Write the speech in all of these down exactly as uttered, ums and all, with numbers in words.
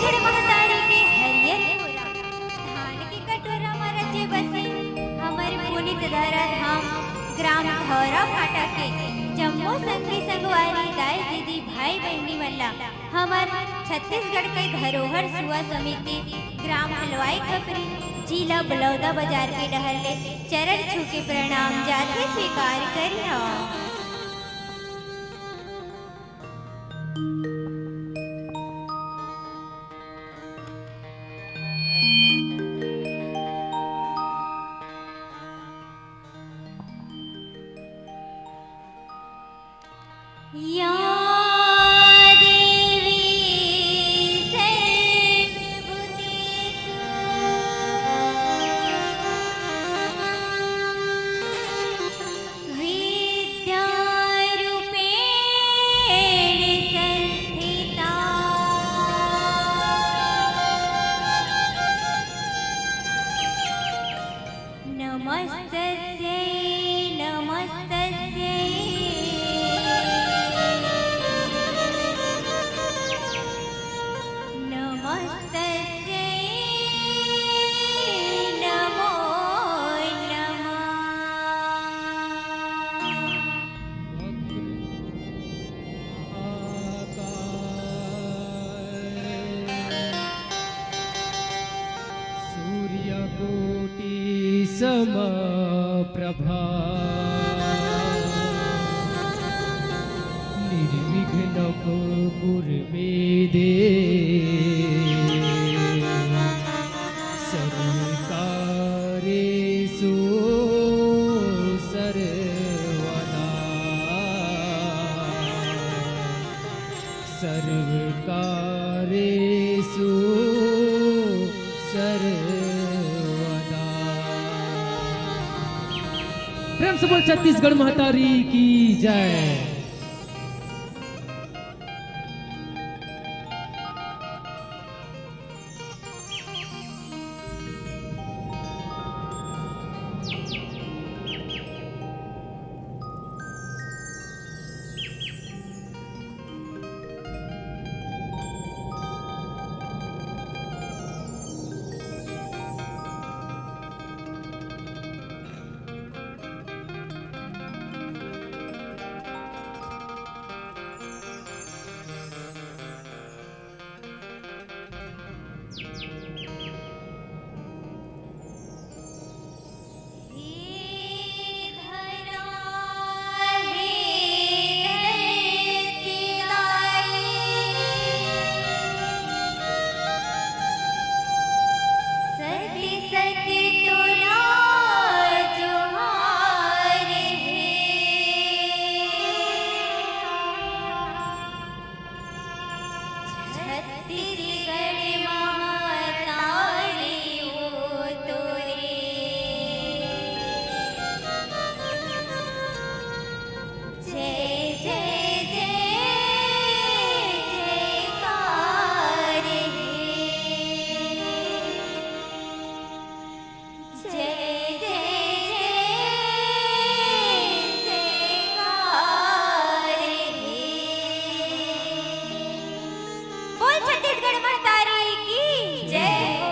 छत्तीसगढ़ महतारी के हरियर कोरा, धान के कटोरा म रचे बसे हमर पुनीत धरा धाम, ग्राम धौरा भाटा के जम्मो संगी संगवारी, दाई दीदी, भाई बहिनी मन ला हमर छत्तीसगढ़ के धरोहर सेवा समिति, ग्राम हलवाई खपरी, जिला बलौदा बाजार के डहर ले चरण छू के प्रणाम जाथे, स्वीकार करिहव। या देवी सर्वभूतेषु विद्यारूपेण संस्थिता। नमस्तस्यै, नमस्तस्यै। नमस्तस्यै, नमो नमः। सूर्यकोटि समप्रभा, निर्विघ्नं कुरु मे देव, सर्वकार्येषु सर्वदा। सर्वकार्येषु सर्वदा। प्रेम से बोल छत्तीसगढ़ महतारी की जय। छत्तीसगढ़ महतारी वो तोरे। जय जय जय जयकार हे। जय जय जय जयकार हे। बोल छत्तीसगढ़ महतारी की जय हो।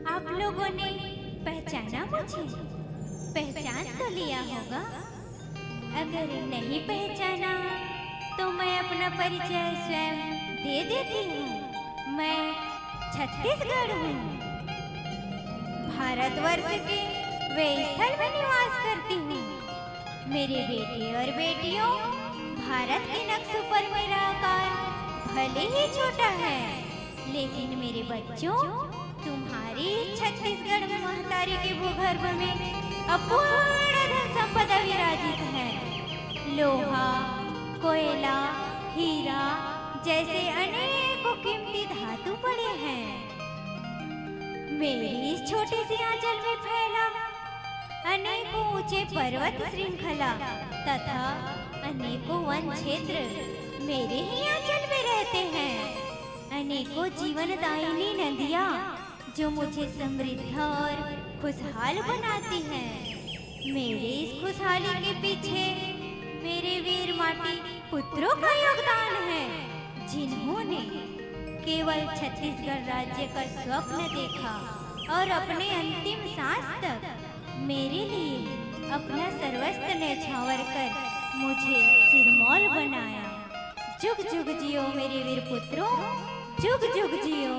आप लोगों ने पहचाना मुझे? पहचान तो लिया होगा। अगर नहीं पहचाना तो मैं अपना परिचय स्वयं दे देती हूँ। मैं छत्तीसगढ़ हूँ, भारतवर्ष के वे स्थल में निवास करती हूँ। मेरे बेटे और बेटियों, भारत के नक्शों पर मेरा आकार भले ही छोटा है, लेकिन मेरे बच्चों, तुम्हारी छत्तीसगढ़ महतारी के भूगर्भ में अपूर्ण धन संपदा विराजित है। लोहा, कोयला, हीरा जैसे अनेकों कीमती धातु पड़े हैं। मेरी इस छोटी सी आंचल में फैला अनेकों ऊंचे पर्वत श्रृंखला तथा अनेकों वन क्षेत्र मेरे ही आंचल में रहते हैं। अनेकों जीवनदायिनी नदियाँ जो मुझे समृद्ध और खुशहाल बनाती हैं। मेरे इस खुशहाली के पीछे मेरे वीर माटी पुत्रों का योगदान है, जिन्होंने केवल छत्तीसगढ़ राज्य का स्वप्न देखा और अपने अंतिम सांस तक मेरे लिए अपना सर्वस्व न्यौछावर कर मुझे सिरमौर बनाया। जुग जुग जियो मेरे वीर पुत्रों, जुग जुग जियो।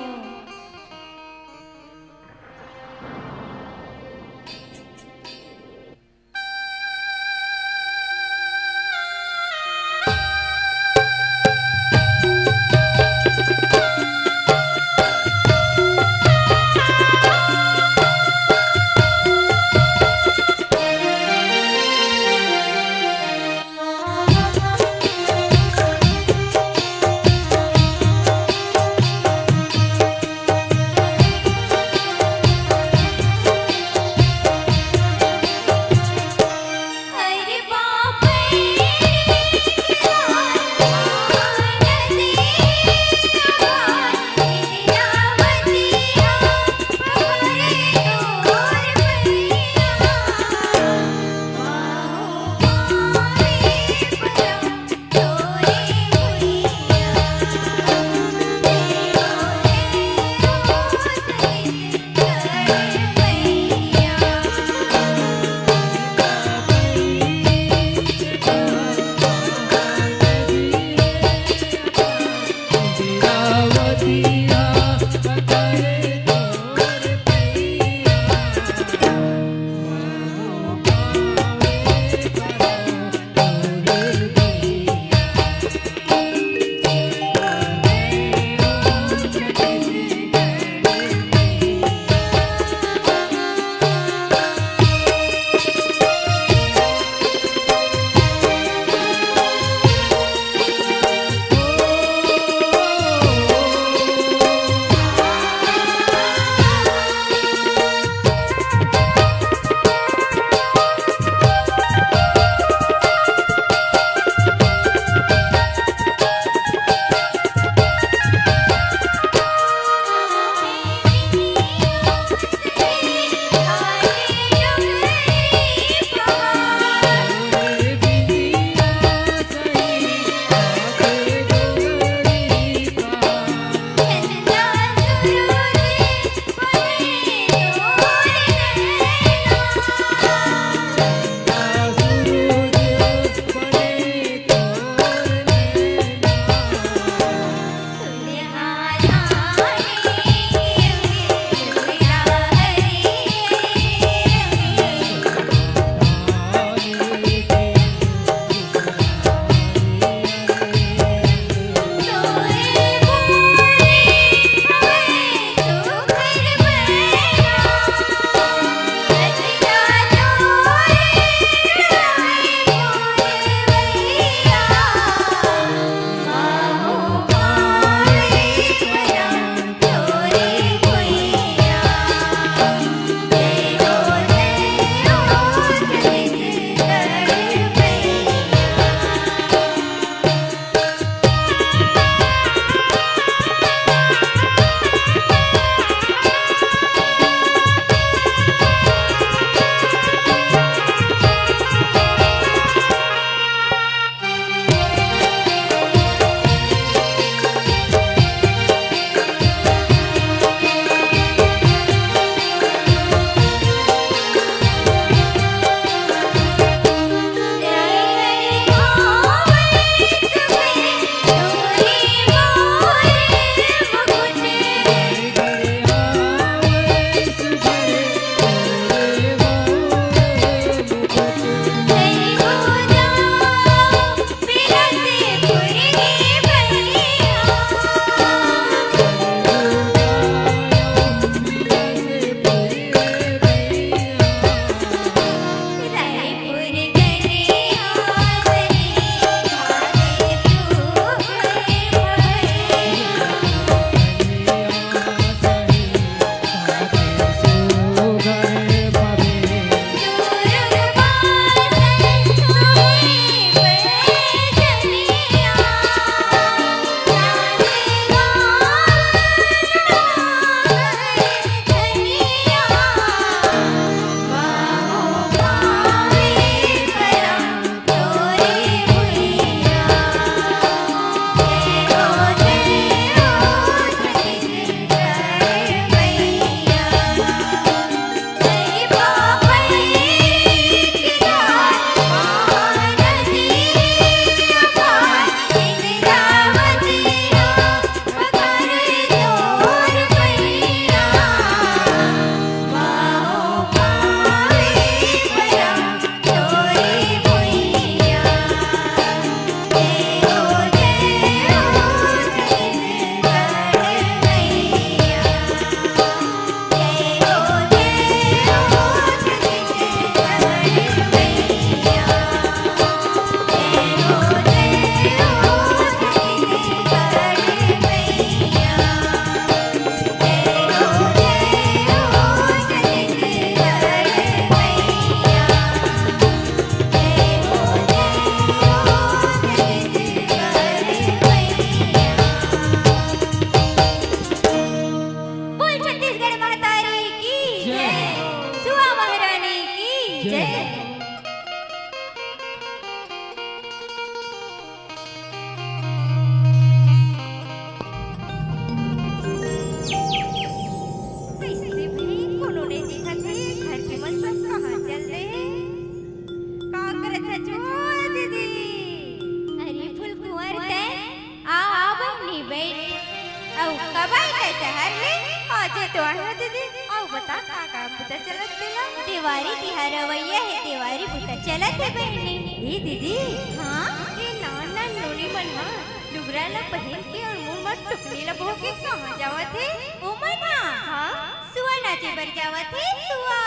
कब आए का शहर ले? आजे तो आए हो दीदी। अउ बता, का का बुता चलत तेला? देवारी तिहार अवइया हे, देवारी बुता चलत हे बहिनी। ए दीदी, हाँ? ए नान नान नोनी मन ह लुगरा ला पहिर के अउ मुंह म टुकनी ला बोह के कहाँ जावत हे? ओमन ह? हाँ? सुआ नाचे बर जावत हे, सुआ।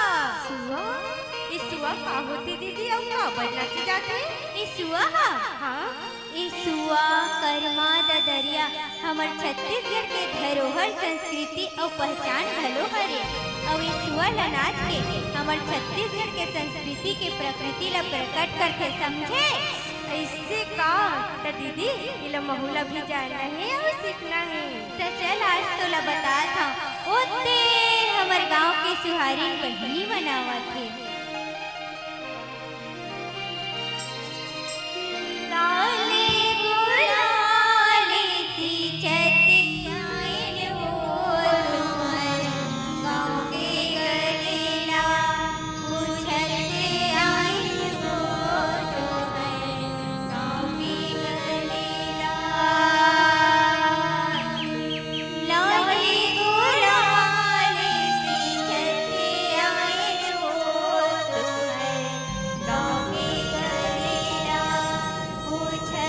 सुआ? ए सुआ का होथे दीदी, अउ काबर नाचे जाथे? ए सुआ ह? हाँ? ए सुआ, करमा, ददरिया हमर छत्तीसगढ़ के धरोहर, संस्कृति अउ पहचान घलो हरे। अउ ए सुआ ल नाच के हमर छत्तीसगढ़ के संस्कृति के प्रकृति ल प्रकट करथे, समझे? अइसे का? त दीदी, एला महू ला भी जानना हे अउ सीखना हे। त चल, आज तोला बतात हंव, ओते हमर गांव के सुहारिन बहिनी मन आवत हे। लाले गुलाले सींचत आइन हो तुम्हर गाँव के गली ला, पूछत आइन हो तुम्हर गाँव के गली ला। लाले गुलाले सींचत आइन हो तुम्हर गाँव के गली ला, पूछत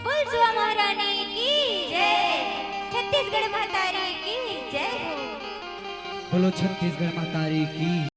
बोल जुवा महारानी की जय। छत्तीसगढ़ महतारी की जय हो। बोलो छत्तीसगढ़ महतारी की।